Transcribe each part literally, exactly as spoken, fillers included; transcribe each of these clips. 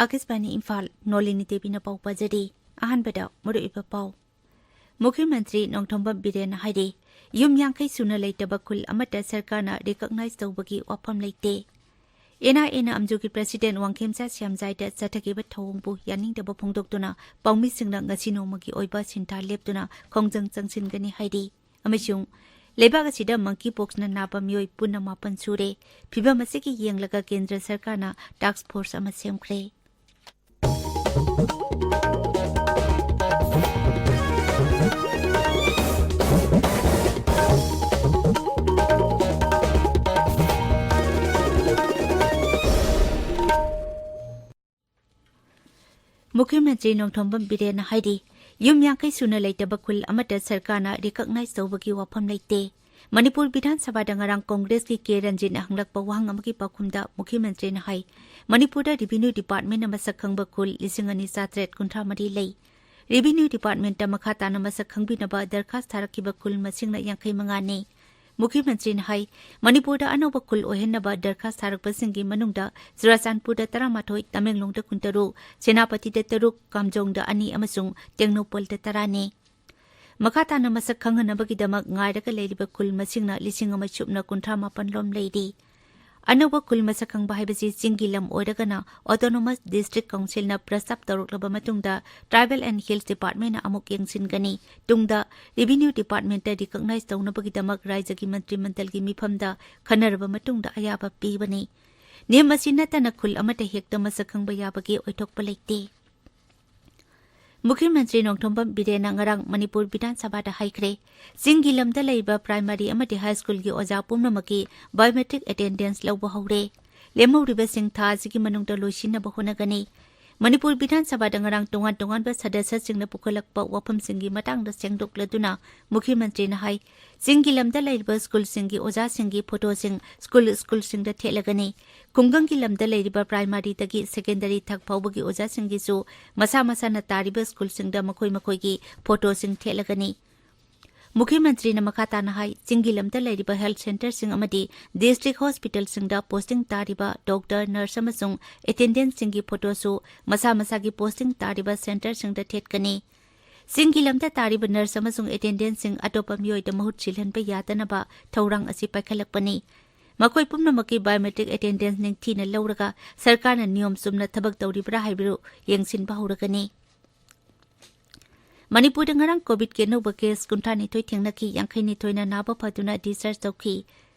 ꯑꯥꯀꯥꯁꯕꯥꯅꯤ ꯏꯝꯐꯥꯜ, ꯅꯣꯂꯤꯅꯤ ꯗꯦꯕꯤꯅ ꯄꯥꯎ ꯄꯥꯖꯔꯤ꯫ ꯑꯍꯥꯟꯕꯗ ꯃꯔꯨꯑꯣꯏꯕ ꯄꯥꯎ꯫ ꯃꯨꯈ꯭ꯌ ꯃꯟꯇ꯭ꯔꯤ ꯅꯣꯡꯊꯣꯝꯕꯝ ꯕꯤꯔꯦꯟꯅ ꯍꯥꯏꯔꯤ, ꯌꯨꯝ ꯌꯥꯡꯈꯩ ꯁꯨꯅ ꯂꯩꯇꯕ ꯈꯨꯜ ꯑꯃꯠꯇ ꯁꯔꯀꯥꯔꯅ recognize ꯇꯧꯕꯒꯤ ꯋꯥꯐꯝ ꯂꯩꯇꯦ꯫ ꯑꯦꯟ ꯑꯥꯏ ꯑꯦꯅ ꯑꯝꯖꯨꯒꯤ president ꯋꯥꯡꯈꯦꯝꯆꯥ ꯁ꯭ꯌꯥꯝꯖꯥꯏꯗ ꯆꯠꯊꯈꯤꯕ ꯊꯧꯑꯣꯡꯕꯨ ꯌꯥꯅꯤꯡꯗꯕ ꯐꯣꯡꯗꯣꯛꯇꯨꯅ ꯄꯥꯎꯃꯤꯁꯤꯡꯅ ꯉꯁꯤ ꯅꯣꯡꯃꯒꯤ ꯑꯣꯏꯕ ꯁꯤꯟꯊꯥ ꯂꯦꯞꯇꯨꯅ ꯈꯣꯡꯖꯪ ꯆꯪꯁꯤꯟꯒꯅꯤ ꯍꯥꯏꯔꯤ꯫ ꯑꯃꯁꯨꯡ ꯂꯩꯕꯥꯛ ꯑꯁꯤꯗ monkey poxꯅ ꯅꯥꯕ ꯃꯤꯑꯣꯏ ꯄꯨꯟꯅ ꯃꯥꯄꯟ ꯁꯨꯔꯦ꯫ ꯐꯤꯚꯝ ꯑꯁꯤꯒꯤ ꯌꯦꯡꯂꯒ ꯀꯦꯟꯗ꯭ꯔ ꯁꯔꯀꯥꯔꯅ task force ꯑꯃ ꯁꯦꯝꯈ꯭ꯔꯦ꯫ ꯃꯨꯈ꯭ꯌ ꯃꯟꯇ꯭ꯔꯤ ꯅꯣꯡꯊꯣꯝꯕꯝ ꯕꯤꯔꯦꯟꯅ ꯍꯥꯏꯔꯤ, ꯌꯨꯝ ꯌꯥꯡꯈꯩ ꯁꯨꯅ ꯂꯩꯇꯕ ꯈꯨꯜ ꯑꯃꯠꯇ ꯁꯔꯀꯥꯔꯅ recognize ꯇꯧꯕꯒꯤ ꯋꯥꯐꯝ ꯂꯩꯇꯦ꯫ ꯃꯅꯤꯄꯨꯔ ꯕꯤꯙꯥꯟ ꯁꯚꯥꯗ ꯉꯔꯥꯡ ꯀꯣꯡꯒ꯭ꯔꯦꯁꯀꯤ ꯀꯦ ꯔꯟꯖꯤꯠꯅ ꯍꯪꯂꯛꯄ ꯋꯥꯍꯪ ꯑꯃꯒꯤ ꯄꯥꯎꯈꯨꯝꯗ ꯃꯨꯈ꯭ꯌ ꯃꯟꯇ꯭ꯔꯤꯅ ꯍꯥꯏ, ꯃꯅꯤꯄꯨꯔꯗ revenue departmentꯅ ꯃꯁꯛ ꯈꯪꯕ ꯈꯨꯜ ꯂꯤꯁꯤꯡ ꯑꯅꯤ ꯆꯥꯇ꯭ꯔꯦꯠ ꯀꯨꯟꯊ꯭ꯔꯥ ꯃꯔꯤ ꯂꯩ꯫ Revenue departmentꯇ ꯃꯈꯥ ꯇꯥꯅ ꯃꯁꯛ ꯈꯪꯕꯤꯅꯕ ꯗꯔꯈꯥꯁ ꯊꯥꯔꯛꯈꯤꯕ ꯈꯨꯜ ꯃꯁꯤꯡꯅ ꯌꯥꯡꯈꯩ ꯃꯉꯥꯅꯤ꯫ ꯃꯨꯈ꯭ꯌ ꯃꯟꯇ꯭ꯔꯤꯅ ꯍꯥꯏ, ꯃꯅꯤꯄꯨꯔꯗ ꯑꯅꯧꯕ ꯈꯨꯜ ꯑꯣꯏꯍꯟꯅꯕ ꯗꯔꯈꯥꯁ ꯊꯥꯔꯛꯄꯁꯤꯡꯒꯤ ꯃꯅꯨꯡꯗ ꯆꯨꯔꯥꯆꯥꯟꯄꯨꯔꯗ ꯇꯔꯥꯃꯥꯊꯣꯏ, ꯇꯃꯦꯡꯂꯣꯡꯗ ꯀꯨꯟꯇꯔꯨꯛ, ꯁꯦꯅꯥꯄꯇꯤꯗ ꯇꯔꯨꯛ, ꯀꯥꯝꯖꯣꯡꯗ ꯑꯅꯤ ꯑꯃꯁꯨꯡ ꯇꯦꯡꯅꯧꯄꯜꯗ ꯇꯔꯥꯅꯤ꯫ ꯃꯈꯥ ꯇꯥꯅ ꯃꯁꯛ ꯈꯪꯍꯟꯅꯕꯒꯤꯗꯃꯛ ꯉꯥꯏꯔꯒ ꯂꯩꯔꯤꯕ ꯈꯨꯜ ꯃꯁꯤꯡꯅ ꯂꯤꯁꯤꯡ ꯑꯃ ꯁꯨꯞꯅ ꯀꯨꯟꯊ꯭ꯔꯥ ꯃꯥꯄꯟ ꯂꯣꯝ ꯂꯩꯔꯤ꯫ ꯑꯅꯧꯕ ꯈꯨꯜ ꯃꯁꯛ ꯈꯪꯕ ꯍꯥꯏꯕꯁꯤ ꯆꯤꯡꯒꯤ ꯂꯝ ꯑꯣꯏꯔꯒꯅ Autonomous District Councilꯅ ꯄ꯭ꯔꯁꯇꯥꯞ ꯇꯧꯔꯛꯂꯕ ꯃꯇꯨꯡꯗ Tribal and Hills Departmentꯅ ꯑꯃꯨꯛ ꯌꯦꯡꯁꯤꯟꯒꯅꯤ꯫ ꯇꯨꯡꯗ Revenue Departmentꯇ recognize ꯇꯧꯅꯕꯒꯤꯗꯃꯛ ꯔꯥꯖ꯭ꯌꯒꯤ ꯃꯟꯇ꯭ꯔꯤ ꯃꯟꯗꯜꯒꯤ ꯃꯤꯐꯝꯗ ꯈꯟꯅꯔꯕ ꯃꯇꯨꯡꯗ ꯑꯌꯥꯕ ꯄꯤꯕꯅꯤ꯫ ꯅꯤꯌꯝ ꯑꯁꯤ ꯅꯠꯇꯅ ꯈꯨꯜ ꯑꯃꯠꯇ ꯍꯦꯛꯇ ꯃꯁꯛ ꯈꯪꯕ ꯌꯥꯕꯒꯤ ꯑꯣꯏꯊꯣꯛꯄ ꯂꯩꯇꯦ꯫ ꯃꯨꯈ꯭ꯌ ꯃꯟꯇ꯭ꯔꯤ ꯅꯣꯡꯊꯣꯝꯕꯝ ꯕꯤꯔꯦꯟꯅ ꯉꯔꯥꯡ ꯃꯅꯤꯄꯨꯔ ꯕꯤꯙꯥꯟ ꯁꯚꯥꯗ ꯍꯥꯏꯈ꯭ꯔꯦ, ꯆꯤꯡꯒꯤ ꯂꯝꯗ ꯂꯩꯕ primary ꯑꯃꯗꯤ high schoolꯒꯤ ꯑꯣꯖꯥ ꯄꯨꯝꯅꯃꯛꯀꯤ biometric attendance ꯂꯧꯕ ꯍꯧꯔꯦ꯫ ꯂꯦꯝꯍꯧꯔꯤꯕꯁꯤꯡ ꯊꯥ ꯑꯁꯤꯒꯤ ꯃꯅꯨꯡꯗ ꯂꯣꯏꯁꯤꯟꯅꯕ ꯍꯣꯠꯅꯒꯅꯤ꯫ ꯃꯅꯤꯄꯨꯔ ꯕꯤꯙꯥꯟ ꯁꯚꯥꯗ ꯉꯔꯥꯡ ꯇꯣꯉꯥꯟ ꯇꯣꯉꯥꯟꯕ ꯁꯗꯁ꯭ꯌꯁꯤꯡꯅ ꯄꯨꯈꯠꯂꯛꯄ ꯋꯥꯐꯝꯁꯤꯡꯒꯤ ꯃꯇꯥꯡꯗ ꯁꯦꯡꯗꯣꯛꯂꯗꯨꯅ ꯃꯨꯈ꯭ꯌ ꯃꯟꯇ꯭ꯔꯤꯅ ꯍꯥꯏ, ꯆꯤꯡꯒꯤ ꯂꯝꯗ ꯂꯩꯔꯤꯕ ꯁ꯭ꯀꯨꯜꯁꯤꯡꯒꯤ ꯑꯣꯖꯥꯁꯤꯡꯒꯤ ꯐꯣꯇꯣꯁꯤꯡ ꯁ꯭ꯀꯨꯜ ꯁ꯭ꯀꯨꯜꯁꯤꯡꯗ ꯊꯦꯠꯂꯒꯅꯤ꯫ ꯈꯨꯡꯒꯪꯒꯤ ꯂꯝꯗ ꯂꯩꯔꯤꯕ ꯄ꯭ꯔꯥꯏꯃꯥꯔꯤꯗꯒꯤ ꯁꯦꯀꯦꯟꯗꯔꯤ ꯊꯥꯛ ꯐꯥꯎꯕꯒꯤ ꯑꯣꯖꯥꯁꯤꯡꯒꯤꯁꯨ ꯃꯁꯥ ꯃꯁꯥꯅ ꯇꯥꯔꯤꯕ ꯁ꯭ꯀꯨꯜꯁꯤꯡꯗ ꯃꯈꯣꯏ ꯃꯈꯣꯏꯒꯤ ꯐꯣꯇꯣꯁꯤꯡ ꯊꯦꯠꯂꯒꯅꯤ꯫ ꯃꯨꯈ꯭ꯌ ꯃꯟꯇ꯭ꯔꯤꯅ ꯃꯈꯥ ꯇꯥꯅ ꯍꯥꯏ, ꯆꯤꯡꯒꯤ ꯂꯝꯗ ꯂꯩꯔꯤꯕ ꯍꯦꯜꯊ ꯁꯦꯟꯇꯔꯁꯤꯡ ꯑꯃꯗꯤ ꯗꯤꯁꯇ꯭ꯔꯤꯛ ꯍꯣꯁꯄꯤꯇꯥꯜꯁꯤꯡꯗ ꯄꯣꯁꯇꯤꯡ ꯇꯥꯔꯤꯕ ꯗꯣꯛꯇꯔ, ꯅꯔꯁ ꯑꯃꯁꯨꯡ ꯑꯦꯇꯦꯟꯗꯦꯟꯠꯁꯤꯡꯒꯤ ꯐꯣꯇꯣꯁꯨ ꯃꯁꯥ ꯃꯁꯥꯒꯤ ꯄꯣꯁꯇꯤꯡ ꯇꯥꯔꯤꯕ ꯁꯦꯟꯇꯔꯁꯤꯡꯗ ꯊꯦꯠꯀꯅꯤ꯫ ꯆꯤꯡꯒꯤ ꯂꯝꯗ ꯇꯥꯔꯤꯕ ꯅꯔꯁ ꯑꯃꯁꯨꯡ ꯑꯦꯇꯦꯟꯗꯦꯟꯠꯁꯤꯡ ꯑꯇꯣꯞꯄ ꯃꯤꯑꯣꯏꯗ ꯃꯍꯨꯠ ꯁꯤꯜꯍꯟꯕ ꯌꯥꯗꯅꯕ ꯊꯧꯔꯥꯡ ꯑꯁꯤ ꯄꯥꯏꯈꯠꯂꯛꯄꯅꯤ꯫ ꯃꯈꯣꯏ ꯄꯨꯝꯅꯃꯛꯀꯤ ꯕꯥꯏꯑꯣꯃꯦꯇ꯭ꯔꯤꯛ ꯑꯦꯇꯦꯟꯗꯦꯟꯁ ꯅꯤꯡꯊꯤꯅ ꯂꯧꯔꯒ ꯁꯔꯀꯥꯔꯅ ꯅꯤꯌꯣꯝ ꯆꯨꯝꯅ ꯊꯕꯛ ꯇꯧꯔꯤꯕ꯭ꯔꯥ ꯍꯥꯏꯕꯗꯨ ꯌꯦꯡꯁꯤꯟꯕ ꯍꯧꯔꯒꯅꯤ꯫ ꯃꯅꯤꯄꯨꯔꯗ ꯉꯔꯥꯡ ꯀꯣꯚꯤꯗꯀꯤ ꯑꯅꯧꯕ ꯀꯦꯁ ꯀꯨꯟꯊ꯭ꯔꯥ ꯅꯤꯊꯣꯏ ꯊꯦꯡꯅꯈꯤ, ꯌꯥꯡꯈꯩ ꯅꯤꯊꯣꯏꯅ ꯅꯥꯕ ꯐꯗꯨꯅ ꯗꯤꯁꯆꯥꯔꯖ ꯇꯧꯈꯤ꯫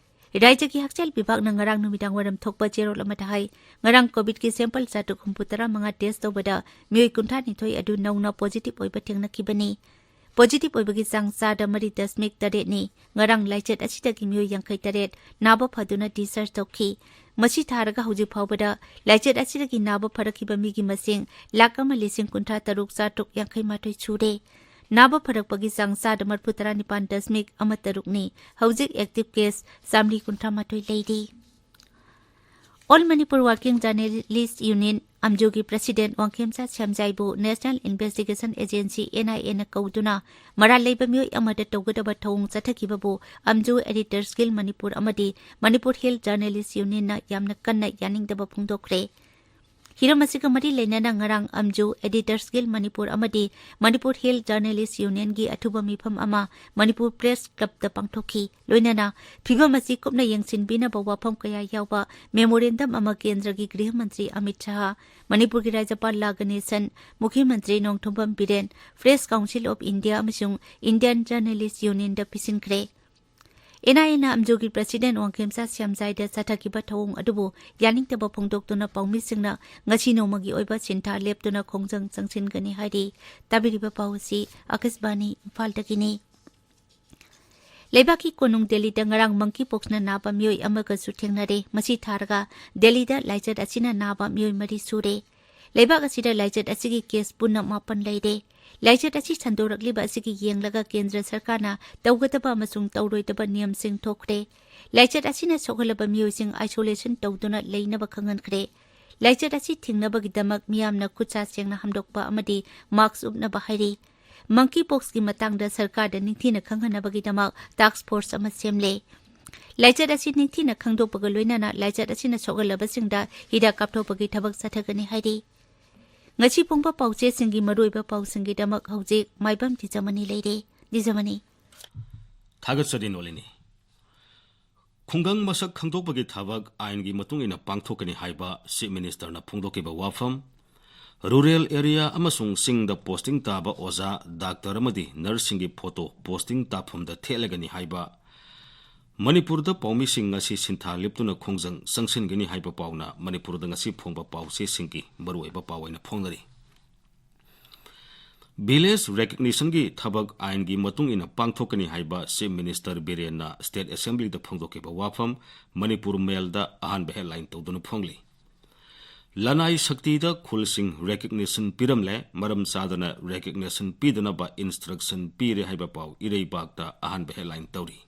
ꯔꯥꯖ꯭ꯌꯒꯤ ꯍꯛꯁꯦꯜ ꯕꯤꯚꯥꯒꯅ ꯉꯔꯥꯡ ꯅꯨꯃꯤꯗꯥꯡ ꯋꯥꯏꯔꯝ ꯊꯣꯛꯄ ꯆꯦꯔꯣꯜ ꯑꯃꯗ ꯍꯥꯏ, ꯉꯔꯥꯡ ꯀꯣꯚꯤꯗꯀꯤ ꯁꯦꯝꯄꯜ ꯆꯥꯇ꯭ꯔꯨꯛ ꯍꯨꯝꯐꯨ ꯇꯔꯥ ꯃꯉꯥ ꯇꯦꯁ ꯇꯧꯕꯗ ꯃꯤꯑꯣꯏ ꯀꯨꯟꯊ꯭ꯔꯥ ꯅꯤꯊꯣꯏ ꯑꯗꯨ ꯅꯧꯅ ꯄꯣꯖꯤꯇꯤꯚ ꯑꯣꯏꯕ ꯊꯦꯡꯅꯈꯤꯕꯅꯤ꯫ ꯄꯣꯖꯤꯇꯤꯚ ꯑꯣꯏꯕꯒꯤ ꯆꯥꯡ ꯆꯥꯗ ꯃꯔꯤ ꯗꯁꯃꯤꯛ ꯇꯔꯦꯠꯅꯤ꯫ ꯉꯔꯥꯡ ꯂꯥꯏꯆꯠ ꯑꯁꯤꯗꯒꯤ ꯃꯤꯑꯣꯏ ꯌꯥꯡꯈꯩ ꯇꯔꯦꯠ ꯅꯥꯕ ꯐꯗꯨꯅ ꯗꯤꯁꯆꯥꯔꯖ ꯇꯧꯈꯤ꯫ ꯃꯁꯤ ꯊꯥꯔꯒ ꯍꯧꯖꯤꯛ ꯐꯥꯎꯕꯗ ꯂꯥꯏꯆꯠ ꯑꯁꯤꯗꯒꯤ ꯅꯥꯕ ꯐꯔꯛꯈꯤꯕ ꯃꯤꯒꯤ ꯃꯁꯤꯡ ꯂꯥꯈ ꯑꯃ ꯂꯤꯁꯤꯡ ꯀꯨꯟꯊ꯭ꯔꯥ ꯇꯔꯨꯛ ꯆꯥꯇ꯭ꯔꯨꯛ ꯌꯥꯡꯈꯩ ꯃꯥꯊꯣꯏ ꯁꯨꯔꯦ꯫ ꯅꯥꯕ ꯐꯔꯛꯄꯒꯤ ꯆꯥꯡ ꯆꯥꯗ ꯃꯔꯤꯐꯨ ꯇꯔꯥ ꯅꯤꯄꯥꯟ ꯗꯁꯃꯤꯛ ꯑꯃ ꯇꯔꯨꯛꯅꯤ꯫ ꯍꯧꯖꯤꯛ ꯑꯦꯛꯇꯤꯚ ꯀꯦꯁ ꯆꯥꯃꯔꯤ ꯀꯨꯟꯊ꯭ꯔꯥ ꯃꯥꯊꯣꯏ ꯂꯩꯔꯤ꯫ All Manipur working journalist union, ꯑꯝꯖꯨꯒꯤ ꯄ꯭ꯔꯁꯤꯗꯦꯟꯠ ꯋꯥꯡꯈꯦꯝꯆꯥ ꯁ꯭ꯌꯥꯝꯖꯥꯏꯕꯨ national investigation agency, N I ꯑꯦꯅ ꯀꯧꯗꯨꯅ ꯃꯔꯥꯜ ꯂꯩꯕ ꯃꯤꯑꯣꯏ ꯑꯃꯗ ꯇꯧꯒꯗꯕ ꯊꯧꯑꯣꯡ ꯆꯠꯊꯈꯤꯕꯕꯨ ꯑꯝꯖꯨ ꯑꯦꯗꯤꯇꯔꯁ ꯒꯤꯜ ꯃꯅꯤꯄꯨꯔ ꯑꯃꯗꯤ ꯃꯅꯤꯄꯨꯔ ꯍꯤꯜ ꯖꯔꯅꯦꯂꯤꯁ ꯌꯨꯅꯤꯌꯟꯅ ꯌꯥꯝꯅ ꯀꯟꯅ ꯌꯥꯅꯤꯡꯗꯕ ꯐꯣꯡꯗꯣꯛꯈ꯭ꯔꯦ꯫ ꯍꯤꯔꯝ ꯑꯁꯤꯒ ꯃꯔꯤ ꯂꯩꯅꯅ ꯉꯔꯥꯡ ꯑꯝꯖꯨ ꯑꯦꯗꯤꯇꯔꯁ ꯒꯤꯜ ꯃꯅꯤꯄꯨꯔ ꯑꯃꯗꯤ ꯃꯅꯤꯄꯨꯔ ꯍꯤꯜ ꯖꯔꯅꯦꯂꯤꯁ ꯌꯨꯅꯤꯌꯟꯒꯤ ꯑꯊꯨꯕ ꯃꯤꯐꯝ ꯑꯃ ꯃꯅꯤꯄꯨꯔ ꯄ꯭ꯔꯦꯁ ꯀ꯭ꯂꯕꯇ ꯄꯥꯡꯊꯣꯛꯈꯤ꯫ ꯂꯣꯏꯅꯅ ꯐꯤꯚꯝ ꯑꯁꯤ ꯀꯨꯞꯅ ꯌꯦꯡꯁꯤꯟꯕꯤꯅꯕ ꯋꯥꯐꯝ ꯀꯌꯥ ꯌꯥꯎꯕ ꯃꯦꯃꯣꯔꯦꯟꯗꯝ ꯑꯃ ꯀꯦꯟꯗ꯭ꯔꯒꯤ ꯒ꯭ꯔꯤꯍ ꯃꯟꯇ꯭ꯔꯤ ꯑꯃꯤꯠ ꯁꯥꯍ, ꯃꯅꯤꯄꯨꯔꯒꯤ ꯔꯥꯖ꯭ꯌꯄꯥꯜ ꯂꯥ ꯒꯅꯦꯁꯟ, ꯃꯨꯈ꯭ꯌ ꯃꯟꯇ꯭ꯔꯤ Nongthombam Biren, press council of India ꯑꯃꯁꯨꯡ ꯏꯟꯗꯤꯌꯟ ꯖꯔꯅꯦꯂꯤꯁ ꯌꯨꯅꯤꯌꯟꯗ ꯄꯤꯁꯤꯟꯈ꯭ꯔꯦ꯫ ꯑꯦꯟ ꯑꯥꯏ ꯑꯦꯅ ꯑꯝꯖꯨꯒꯤ ꯄ꯭ꯔꯁꯤꯗꯦꯟꯠ ꯋꯥꯡꯈꯦꯝꯆꯥ ꯁ꯭ꯌꯥꯝꯖꯥꯏꯗ ꯆꯠꯊꯈꯤꯕ ꯊꯧꯑꯣꯡ ꯑꯗꯨꯕꯨ ꯌꯥꯅꯤꯡꯗꯕ ꯐꯣꯡꯗꯣꯛꯇꯨꯅ ꯄꯥꯎꯃꯤꯁꯤꯡꯅ ꯉꯁꯤ ꯅꯣꯡꯃꯒꯤ ꯑꯣꯏꯕ ꯁꯤꯟꯊꯥ ꯂꯦꯞꯇꯨꯅ ꯈꯣꯡꯖꯪ ꯆꯪꯁꯤꯟꯒꯅꯤ ꯍꯥꯏꯔꯤ꯫ ꯇꯥꯕꯤꯔꯤꯕ ꯄꯥꯎ ꯑꯁꯤ ꯑꯀꯥꯁꯕꯥꯅꯤ ꯏꯝꯐꯥꯜꯗꯒꯤꯅꯤ꯫ ꯂꯩꯕꯥꯛꯀꯤ ꯀꯣꯅꯨꯡ ꯗꯦꯜꯂꯤꯗ ꯉꯔꯥꯡ ꯃꯪꯀꯤ ꯄꯣꯛꯁꯅ ꯅꯥꯕ ꯃꯤꯑꯣꯏ ꯑꯃꯒꯁꯨ ꯊꯦꯡꯅꯔꯦ꯫ ꯃꯁꯤ ꯊꯥꯔꯒ ꯗꯦꯜꯂꯤꯗ ꯂꯥꯏꯆꯠ ꯑꯁꯤꯅ ꯅꯥꯕ ꯃꯤꯑꯣꯏ ꯃꯔꯤ ꯁꯨꯔꯦ꯫ ꯂꯩꯕꯥꯛ ꯑꯁꯤꯗ ꯂꯥꯏꯆꯠ ꯑꯁꯤꯒꯤ ꯀꯦꯁ ꯄꯨꯟꯅ ꯃꯥꯄꯟ ꯂꯩꯔꯦ꯫ ꯂꯥꯏꯆꯠ ꯑꯁꯤ ꯁꯟꯗꯣꯔꯛꯂꯤꯕ ꯑꯁꯤꯒꯤ ꯌꯦꯡꯂꯒ ꯀꯦꯟꯗ꯭ꯔ ꯁꯔꯀꯥꯔꯅ ꯇꯧꯒꯗꯕ ꯑꯃꯁꯨꯡ ꯇꯧꯔꯣꯏꯗꯕ ꯅꯤꯌꯝꯁꯤꯡ ꯊꯣꯛꯈ꯭ꯔꯦ꯫ ꯂꯥꯏꯆꯠ ꯑꯁꯤꯅ ꯁꯣꯛꯍꯜꯂꯕ ꯃꯤꯑꯣꯏꯁꯤꯡ isolation ꯇꯧꯗꯨꯅ ꯂꯩꯅꯕ ꯈꯪꯍꯟꯈ꯭ꯔꯦ꯫ ꯂꯥꯏꯆꯠ ꯑꯁꯤ ꯊꯤꯡꯅꯕꯒꯤꯗꯃꯛ ꯃꯤꯌꯥꯝꯅ ꯈꯨꯠꯁꯥ ꯁꯦꯡꯅ ꯍꯥꯝꯗꯣꯛꯄ ꯑꯃꯗꯤ mask ꯎꯞꯅꯕ ꯍꯥꯏꯔꯤ꯫ Monkeypox ꯀꯤ ꯃꯇꯥꯡꯗ ꯁꯔꯀꯥꯔꯗ ꯅꯤꯡꯊꯤꯅ ꯈꯪꯍꯟꯅꯕꯒꯤꯗꯃꯛ task force ꯑꯃ ꯁꯦꯝꯂꯦ꯫ ꯂꯥꯏꯆꯠ ꯑꯁꯤ ꯅꯤꯡꯊꯤꯅ ꯈꯪꯗꯣꯛꯄꯒ ꯂꯣꯏꯅꯅ ꯂꯥꯏꯆꯠ ꯑꯁꯤꯅ ꯁꯣꯛꯍꯜꯂꯕꯁꯤꯡꯗ ꯍꯤꯗꯥꯛ ꯀꯥꯞꯊꯣꯛꯄꯒꯤ ꯊꯕꯛ ꯆꯠꯊꯒꯅꯤ ꯍꯥꯏꯔꯤ꯫ ꯉꯁꯤ ꯐꯣꯡꯕ ꯄꯥꯎꯆꯦꯁꯤꯡꯒꯤ ꯃꯔꯨꯑꯣꯏꯕ ꯄꯥꯎꯁꯤꯡꯒꯤꯗꯃꯛ ꯍꯧꯖꯤꯛ ꯃꯥꯏꯕꯝ ꯇꯤꯖꯃꯅꯤ ꯂꯩꯔꯦ꯫ ꯇꯤꯖꯃꯅꯤ꯫ ꯊꯥꯒꯠꯆꯔꯤ ꯅꯣꯂꯤꯅꯤ꯫ ꯈꯨꯡꯒꯪ ꯃꯁꯛ ꯈꯪꯗꯣꯛꯄꯒꯤ ꯊꯕꯛ ꯑꯥꯏꯟꯒꯤ ꯃꯇꯨꯡ ꯏꯟꯅ ꯄꯥꯡꯊꯣꯛꯀꯅꯤ ꯍꯥꯏꯕ Chief Minister ꯅ ꯐꯣꯡꯗꯣꯛꯈꯤꯕ ꯋꯥꯐꯝ, rural area ꯑꯃꯁꯨꯡ ꯆꯤꯡꯗ posting ꯇꯥꯕ ꯑꯣꯖꯥ, ꯗꯥꯛꯇꯔ ꯑꯃꯗꯤ nurse ꯁꯤꯡꯒꯤ photo posting ꯇꯥꯐꯝꯗ ꯊꯦꯠꯂꯒꯅꯤ ꯍꯥꯏꯕ, ꯃꯅꯤꯄꯨꯔꯗ ꯄꯥꯎꯃꯤꯁꯤꯡ ꯉꯁꯤ ꯁꯤꯟꯊꯥ ꯂꯦꯞꯇꯨꯅ ꯈꯣꯡꯖꯪ ꯆꯪꯁꯤꯟꯒꯅꯤ ꯍꯥꯏꯕ ꯄꯥꯎꯅ ꯃꯅꯤꯄꯨꯔꯗ ꯉꯁꯤ ꯐꯣꯡꯕ ꯄꯥꯎꯆꯦꯁꯤꯡꯒꯤ ꯃꯔꯨꯑꯣꯏꯕ ꯄꯥꯎ ꯑꯣꯏꯅ ꯐꯣꯡꯅꯔꯤ꯫ Village recognition ꯒꯤ ꯊꯕꯛ ꯑꯥꯏꯟꯒꯤ ꯃꯇꯨꯡ ꯏꯟꯅ ꯄꯥꯡꯊꯣꯛꯀꯅꯤ ꯍꯥꯏꯕ Chief Minister ꯕꯤꯔꯦꯟꯅ State Assembly ꯗ ꯐꯣꯡꯗꯣꯛꯈꯤꯕ ꯋꯥꯐꯝ ꯃꯅꯤꯄꯨꯔ Mail ꯗ ꯑꯍꯥꯟꯕ headline ꯇꯧꯗꯨꯅ ꯐꯣꯡꯂꯤ꯫ ꯂꯅꯥꯏ ꯁꯛꯇꯤꯗ ꯈꯨꯜꯁꯤꯡ recognition ꯄꯤꯔꯝꯂꯦ, ꯃꯔꯝ ꯆꯥꯗꯅ recognition ꯄꯤꯗꯅꯕ instruction ꯄꯤꯔꯦ ꯍꯥꯏꯕ ꯄꯥꯎ ꯏꯔꯩꯕꯥꯛꯇ ꯑꯍꯥꯟꯕ headline ꯇꯧꯔꯤ꯫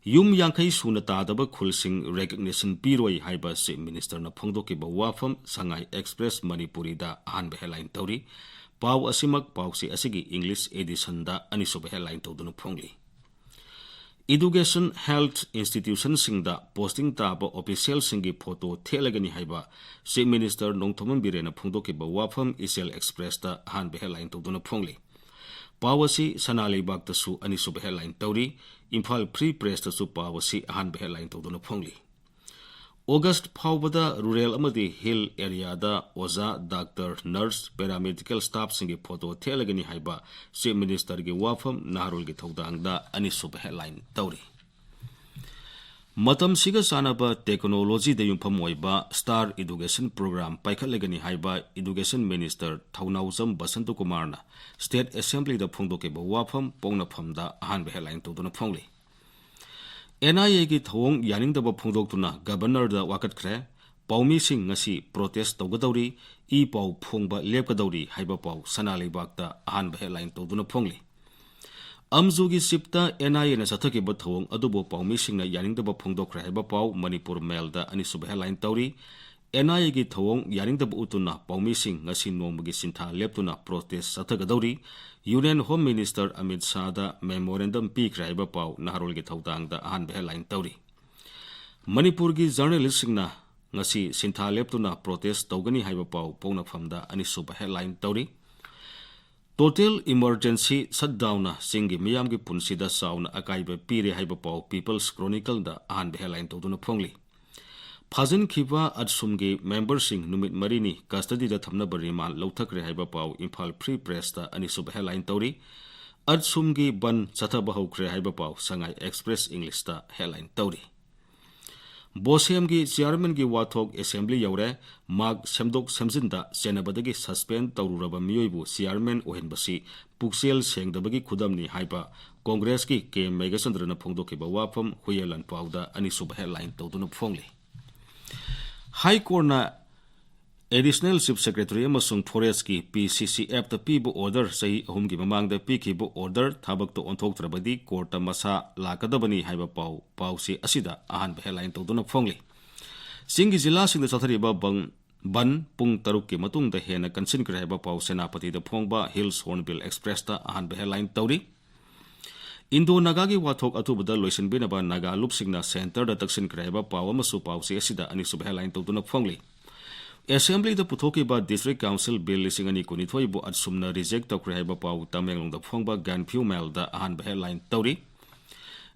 ꯌꯨꯝ ꯌꯥꯡꯈꯩ ꯁꯨꯅ ꯇꯥꯗꯕ ꯈꯨꯜꯁꯤꯡ recognition ꯄꯤꯔꯣꯏ ꯍꯥꯏꯕ Chief Minister ꯅ ꯐꯣꯡꯗꯣꯛꯈꯤꯕ ꯋꯥꯐꯝ ꯁꯉꯥꯏ Express ꯃꯅꯤꯄꯨꯔꯤꯗ ꯑꯍꯥꯟꯕ headline ꯇꯧꯔꯤ꯫ ꯄꯥꯎ ꯑꯁꯤꯃꯛ ꯄꯥꯎꯆꯦ ꯑꯁꯤꯒꯤ English edition ꯗ ꯑꯅꯤꯁꯨꯕ headline ꯇꯧꯗꯨꯅ ꯐꯣꯡꯂꯤ꯫ Education, health institution ꯁꯤꯡꯗ posting ꯇꯥꯕ official ꯁꯤꯡꯒꯤ photo ꯊꯦꯠꯂꯒꯅꯤ ꯍꯥꯏꯕ Chief Minister ꯅꯣꯡꯊꯣꯝꯕꯝ ꯕꯤꯔꯦꯟꯅ ꯐꯣꯡꯗꯣꯛꯈꯤꯕ ꯋꯥꯐꯝ ꯏꯆꯦꯜ Express ꯇ ꯑꯍꯥꯟꯕ headline ꯇꯧꯗꯨꯅ ꯐꯣꯡꯂꯤ꯫ ꯄꯥꯎ ꯑꯁꯤ ꯁꯅꯥ ꯂꯩꯕꯥꯛꯇꯁꯨ ꯑꯅꯤꯁꯨꯕ headline ꯇꯧꯔꯤ꯫ ꯏꯝꯐꯥꯜ Free Press ꯇꯁꯨ ꯄꯥꯎ ꯑꯁꯤ ꯑꯍꯥꯟꯕ headline ꯇꯧꯗꯨꯅ ꯐꯣꯡꯂꯤ꯫ August ꯐꯥꯎꯕꯗ rural ꯑꯃꯗꯤ hill area ꯗ ꯑꯣꯖꯥ, ꯗꯥꯛꯇꯔ, nurse, paramedical staff ꯁꯤꯡꯒꯤ photo ꯊꯦꯠꯂꯒꯅꯤ ꯍꯥꯏꯕ Chief Minister ꯒꯤ ꯋꯥꯐꯝ ꯅꯍꯥꯔꯣꯜꯒꯤ ꯊꯧꯗꯥꯡꯗ ꯑꯅꯤꯁꯨꯕ headline ꯇꯧꯔꯤ꯫ ꯃꯇꯝꯁꯤꯒ ꯆꯥꯟꯅꯕ technology ꯗ ꯌꯨꯝꯐꯝ ꯑꯣꯏꯕ Star Education Program ꯄꯥꯏꯈꯠꯂꯒꯅꯤ ꯍꯥꯏꯕ Education Minister ꯊꯧꯅꯥꯎꯖꯝ ꯕꯁꯟꯇꯀꯨꯃꯥꯔꯅ State Assembly ꯗ ꯐꯣꯡꯗꯣꯛꯈꯤꯕ ꯋꯥꯐꯝ ꯄꯣꯛꯅꯐꯝꯗ ꯑꯍꯥꯟꯕ headline ꯇꯧꯗꯨꯅ ꯐꯣꯡꯂꯤ꯫ N I A ꯒꯤ ꯊꯧꯑꯣꯡ ꯌꯥꯅꯤꯡꯗꯕ ꯐꯣꯡꯗꯣꯛꯇꯨꯅ Governor ꯗ ꯋꯥꯀꯠꯈ꯭ꯔꯦ꯫ ꯄꯥꯎꯃꯤꯁꯤꯡ ꯉꯁꯤ protest ꯇꯧꯒꯗꯧꯔꯤ, ꯏ ꯄꯥꯎ ꯐꯣꯡꯕ ꯂꯦꯞꯀꯗꯧꯔꯤ ꯍꯥꯏꯕ ꯄꯥꯎ ꯁꯅꯥ ꯂꯩꯕꯥꯛꯇ ꯑꯍꯥꯟꯕ headline ꯇꯧꯗꯨꯅ ꯐꯣꯡꯂꯤ꯫ ꯑꯝꯖꯨꯒꯤ ꯁꯤꯞꯇ ꯑꯦꯟ ꯑꯥꯏ ꯑꯦꯅ ꯆꯠꯊꯈꯤꯕ ꯊꯧꯑꯣꯡ ꯑꯗꯨꯕꯨ ꯄꯥꯎꯃꯤꯁꯤꯡꯅ ꯌꯥꯅꯤꯡꯗꯕ ꯐꯣꯡꯗꯣꯛꯈ꯭ꯔꯦ ꯍꯥꯏꯕ ꯄꯥꯎ ꯃꯅꯤꯄꯨꯔ ꯃꯦꯜꯗ ꯑꯅꯤꯁꯨꯕ headline ꯇꯧꯔꯤ꯫ ꯑꯦꯟ ꯑꯥꯏ ꯑꯦꯒꯤ ꯊꯧꯑꯣꯡ ꯌꯥꯅꯤꯡꯗꯕ ꯎꯠꯇꯨꯅ ꯄꯥꯎꯃꯤꯁꯤꯡ ꯉꯁꯤ ꯅꯣꯡꯃꯒꯤ ꯁꯤꯟꯊꯥ ꯂꯦꯞꯇꯨꯅ protest ꯆꯠꯊꯒꯗꯧꯔꯤ꯫ Union Home Minister Amit ꯁꯥꯍꯗ memorandum ꯄꯤꯈ꯭ꯔꯦ ꯍꯥꯏꯕ ꯄꯥꯎ ꯅꯍꯥꯔꯣꯜꯒꯤ ꯊꯧꯗꯥꯡꯗ ꯑꯍꯥꯟꯕ headline ꯇꯧꯔꯤ꯫ ꯃꯅꯤꯄꯨꯔꯒꯤ journalistꯁꯤꯡꯅ ꯉꯁꯤ ꯁꯤꯟꯊꯥ ꯂꯦꯞꯇꯨꯅ protest ꯇꯧꯒꯅꯤ ꯍꯥꯏꯕ ꯄꯥꯎ ꯄꯣꯛꯅꯐꯝꯗ ꯑꯅꯤꯁꯨꯕ headline ꯇꯧꯔꯤ꯫ Total emergency shutdownꯅ ꯆꯤꯡꯒꯤ ꯃꯤꯌꯥꯝꯒꯤ ꯄꯨꯟꯁꯤꯗ ꯆꯥꯎꯅ ꯑꯀꯥꯏꯕ ꯄꯤꯔꯦ ꯍꯥꯏꯕ ꯄꯥꯎ People's Chronicleꯗ ꯑꯍꯥꯟꯕ headline ꯇꯧꯗꯨꯅ ꯐꯣꯡꯂꯤ꯫ ꯐꯥꯖꯤꯟꯈꯤꯕ ꯑꯠꯁꯨꯝꯒꯤ memberꯁꯤꯡ ꯅꯨꯃꯤꯠ ꯃꯔꯤꯅꯤ custodyꯗ ꯊꯝꯅꯕ remand ꯂꯧꯊꯈ꯭ꯔꯦ ꯍꯥꯏꯕ ꯄꯥꯎ Imphal Free Pressꯇ ꯑꯅꯤꯁꯨꯕ headline ꯇꯧꯔꯤ꯫ ꯑꯠꯁꯨꯝꯒꯤ ꯕꯟ ꯆꯠꯊꯕ ꯍꯧꯈ꯭ꯔꯦ ꯍꯥꯏꯕ ꯄꯥꯎ Sangai Express Englishꯇ headline ꯇꯧꯔꯤ꯫ ꯕꯣꯁꯦꯝꯒꯤ chairmanꯒꯤ ꯋꯥꯊꯣꯛ assembly ꯌꯧꯔꯦ꯫ Mark ꯁꯦꯝꯗꯣꯛ ꯁꯦꯝꯖꯤꯟꯗ ꯆꯦꯟꯅꯕꯗꯒꯤ suspend ꯇꯧꯔꯨꯔꯕ ꯃꯤꯑꯣꯏꯕꯨ chairman ꯑꯣꯏꯍꯟꯕꯁꯤ ꯄꯨꯛꯆꯦꯜ ꯁꯦꯡꯗꯕꯒꯤ ꯈꯨꯗꯝꯅꯤ ꯍꯥꯏꯕ Congressꯀꯤ ꯀꯦ ꯃꯦꯘꯆꯟꯗ꯭ꯔꯅ ꯐꯣꯡꯗꯣꯛꯈꯤꯕ ꯋꯥꯐꯝ ꯍꯨꯏꯌꯦꯟ ꯂꯥꯟꯄꯥꯎꯗ ꯑꯅꯤꯁꯨꯕ headline ꯇꯧꯗꯨꯅ ꯐꯣꯡꯂꯤ꯫ High Courtꯅ Additional Chief Secretary ꯑꯃꯁꯨꯡ Forestꯀꯤ P C C Fꯇ ꯄꯤꯕ order, ꯆꯍꯤ ꯑꯍꯨꯝꯒꯤ ꯃꯃꯥꯡꯗ ꯄꯤꯈꯤꯕ order ꯊꯕꯛꯇ ꯑꯣꯟꯊꯣꯛꯇ꯭ꯔꯕꯗꯤ courtꯇ ꯃꯁꯥ ꯂꯥꯛꯀꯗꯕꯅꯤ ꯍꯥꯏꯕ ꯄꯥꯎ, ꯄꯥꯎꯆꯦ ꯑꯁꯤꯗ ꯑꯍꯥꯟꯕ headline ꯇꯧꯗꯨꯅ ꯐꯣꯡꯂꯤ꯫ ꯆꯤꯡꯒꯤ ꯖꯤꯂꯥꯁꯤꯡꯗ ꯆꯠꯊꯔꯤꯕ ꯕꯪ, ꯕꯟ ꯄꯨꯡ ꯇꯔꯨꯛꯀꯤ ꯃꯇꯨꯡꯗ ꯍꯦꯟꯅ ꯀꯟꯁꯤꯟꯈ꯭ꯔꯦ ꯍꯥꯏꯕ ꯄꯥꯎ ꯁꯦꯅꯥꯄꯇꯤꯗ ꯐꯣꯡꯕ Hills Hornbill Expressꯇ ꯑꯍꯥꯟꯕ headline ꯇꯧꯔꯤ꯫ ꯏꯟꯗꯣ ꯅꯥꯒꯥꯒꯤ ꯋꯥꯊꯣꯛ ꯑꯊꯨꯕꯗ ꯂꯣꯏꯁꯤꯟꯕꯤꯅꯕ ꯅꯥꯒꯥ ꯂꯨꯞꯁꯤꯡꯅ centreꯗ ꯇꯛꯁꯤꯟꯈ꯭ꯔꯦ ꯍꯥꯏꯕ ꯄꯥꯎ ꯑꯃꯁꯨ ꯄꯥꯎꯆꯦ ꯑꯁꯤꯗ ꯑꯅꯤꯁꯨꯕ headline ꯇꯧꯗꯨꯅ ꯐꯣꯡꯂꯤ꯫ Assemblyꯗ ꯄꯨꯊꯣꯛꯈꯤꯕ District Council Bill ꯂꯤꯁꯤꯡ ꯑꯅꯤ ꯀꯨꯟꯅꯤꯊꯣꯏꯕꯨ ꯑꯠꯁꯨꯝꯅ reject ꯇꯧꯈ꯭ꯔꯦ ꯍꯥꯏꯕ ꯄꯥꯎ ꯇꯃꯦꯡꯂꯣꯡꯗ ꯐꯣꯡꯕ Gaanphiu Mailꯗ ꯑꯍꯥꯟꯕ headline ꯇꯧꯔꯤ꯫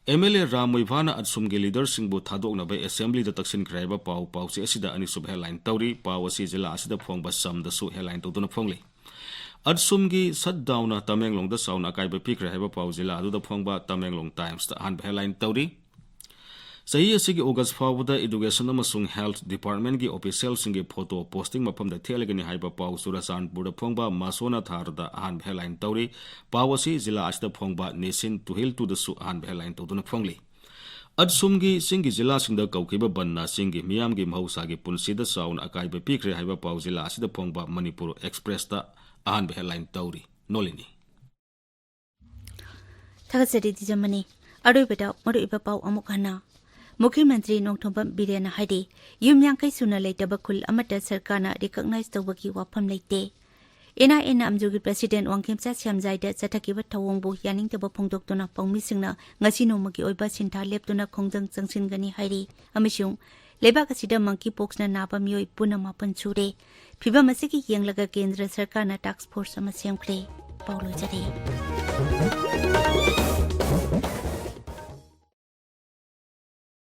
M L A ꯔꯥꯝ ꯃꯣꯏꯚꯥꯅ ꯑꯠꯁꯨꯝꯒꯤ leaderꯁꯤꯡꯕꯨ ꯊꯥꯗꯣꯛꯅꯕ Assemblyꯗ ꯇꯛꯁꯤꯟꯈ꯭ꯔꯦ ꯍꯥꯏꯕ ꯄꯥꯎ ꯄꯥꯎꯆꯦ ꯑꯁꯤꯗ ꯑꯅꯤꯁꯨꯕ headline ꯇꯧꯔꯤ꯫ ꯄꯥꯎ ꯑꯁꯤ ꯖꯤꯂꯥ ꯑꯁꯤꯗ ꯐꯣꯡꯕ ꯆꯝꯗꯁꯨ headline ꯇꯧꯗꯨꯅ ꯐꯣꯡꯂꯤ꯫ ꯑꯠꯁꯨꯝꯒꯤ shutdownꯅ ꯇꯃꯦꯡꯂꯣꯡꯗ ꯆꯥꯎꯅ ꯑꯀꯥꯏꯕ ꯄꯤꯈ꯭ꯔꯦ ꯍꯥꯏꯕ ꯄꯥꯎ ꯖꯤꯂꯥ ꯑꯗꯨꯗ ꯐꯣꯡꯕ Tamenglong Timesꯇ ꯑꯍꯥꯟꯕ headline ꯇꯧꯔꯤ꯫ ꯆꯍꯤ ꯑꯁꯤꯒꯤ August ꯐꯥꯎꯕꯗ Education ꯑꯃꯁꯨꯡ Health Departmentꯀꯤ officialꯁꯤꯡꯒꯤ photo posting ꯃꯐꯝꯗ ꯊꯦꯠꯂꯒꯅꯤ ꯍꯥꯏꯕ ꯄꯥꯎ ꯆꯨꯔꯆꯥꯟꯄꯨꯔꯗ ꯐꯣꯡꯕ Masona Tharꯗ ꯑꯍꯥꯟꯕ headline ꯇꯧꯔꯤ꯫ ꯄꯥꯎ ꯑꯁꯤ ꯖꯤꯂꯥ ꯑꯁꯤꯗ ꯐꯣꯡꯕ Nation Tuhil Tuꯗꯁꯨ ꯑꯍꯥꯟꯕ headline ꯇꯧꯗꯨꯅ ꯐꯣꯡꯂꯤ꯫ ꯑꯁꯣꯝꯒꯤ ꯆꯤꯡꯒꯤ ꯖꯤꯂꯥꯁꯤꯡꯗ ꯀꯧꯈꯤꯕ ꯕꯟꯅ ꯆꯤꯡꯒꯤ ꯃꯤꯌꯥꯝꯒꯤ ꯃꯍꯧꯁꯥꯒꯤ ꯄꯨꯟꯁꯤꯗ ꯆꯥꯎꯅ ꯑꯀꯥꯏꯕ ꯄꯤꯈ꯭ꯔꯦ ꯍꯥꯏꯕ ꯄꯥꯎ ꯖꯤꯂꯥ ꯑꯁꯤꯗ ꯐꯣꯡꯕ ꯃꯅꯤꯄꯨꯔ ꯑꯦꯛꯁꯄ꯭ꯔꯦꯁꯇ ꯑꯍꯥꯟꯕ ꯍꯦꯗꯂꯥꯏꯟ ꯇꯧꯔꯤ꯫ ꯅꯣꯂꯤꯅꯤ꯫ ꯊꯥꯒꯠꯆꯔꯤ ꯗꯤꯖꯃꯅꯤ꯫ ꯑꯔꯣꯏꯕꯗ ꯃꯔꯨꯑꯣꯏꯕ ꯄꯥꯎ ꯑꯃꯨꯛ ꯍꯟꯅ꯫ ꯃꯨꯈ꯭ꯌ ꯃꯟꯇ꯭ꯔꯤ ꯅꯣꯡꯊꯣꯝꯕꯝ ꯕꯤꯔꯦꯟꯅ ꯍꯥꯏꯔꯤ, ꯌꯨꯝ ꯌꯥꯡꯈꯩ ꯁꯨꯅ ꯂꯩꯇꯕ ꯈꯨꯜ ꯑꯃꯠꯇ ꯁꯔꯀꯥꯔꯅ ꯔꯤꯀꯛꯅꯥꯏꯖ ꯇꯧꯕꯒꯤ ꯋꯥꯐꯝ ꯂꯩꯇꯦ꯫ ꯑꯦꯟ ꯑꯥꯏ ꯑꯦꯅ ꯑꯝꯖꯨꯒꯤ ꯄ꯭ꯔꯁꯤꯗꯦꯟ ꯋꯥꯡꯈꯦꯝꯆꯥ ꯁ꯭ꯌꯥꯝꯖꯥꯏꯗ ꯆꯠꯊꯈꯤꯕ ꯊꯧꯑꯣꯡꯕꯨ ꯌꯥꯅꯤꯡꯗꯕ ꯐꯣꯡꯗꯣꯛꯇꯨꯅ ꯄꯥꯎꯃꯤꯁꯤꯡꯅ ꯉꯁꯤ ꯅꯣꯡꯃꯒꯤ ꯑꯣꯏꯕ ꯁꯤꯟꯊꯥ ꯂꯦꯞꯇꯨꯅ ꯈꯣꯡꯖꯪ ꯆꯪꯁꯤꯟꯒꯅꯤ ꯍꯥꯏꯔꯤ꯫ ꯑꯃꯁꯨꯡ ꯂꯩꯕꯥꯛ ꯑꯁꯤꯗ ꯃꯪꯀꯤ ꯄꯣꯛꯁꯅ ꯅꯥꯕ ꯃꯤꯑꯣꯏ ꯄꯨꯟꯅ ꯃꯥꯄꯟ ꯁꯨꯔꯦ꯫ ꯐꯤꯚꯝ ꯑꯁꯤꯒꯤ ꯌꯦꯡꯂꯒ ꯀꯦꯟꯗ꯭ꯔ ꯁꯔꯀꯥꯔꯅ ꯇꯥꯛꯁ ꯐꯣꯔꯁ ꯑꯃ ꯁꯦꯝꯈ꯭ꯔꯦ꯫ ꯄꯥꯎ ꯂꯣꯏꯖꯔꯦ꯫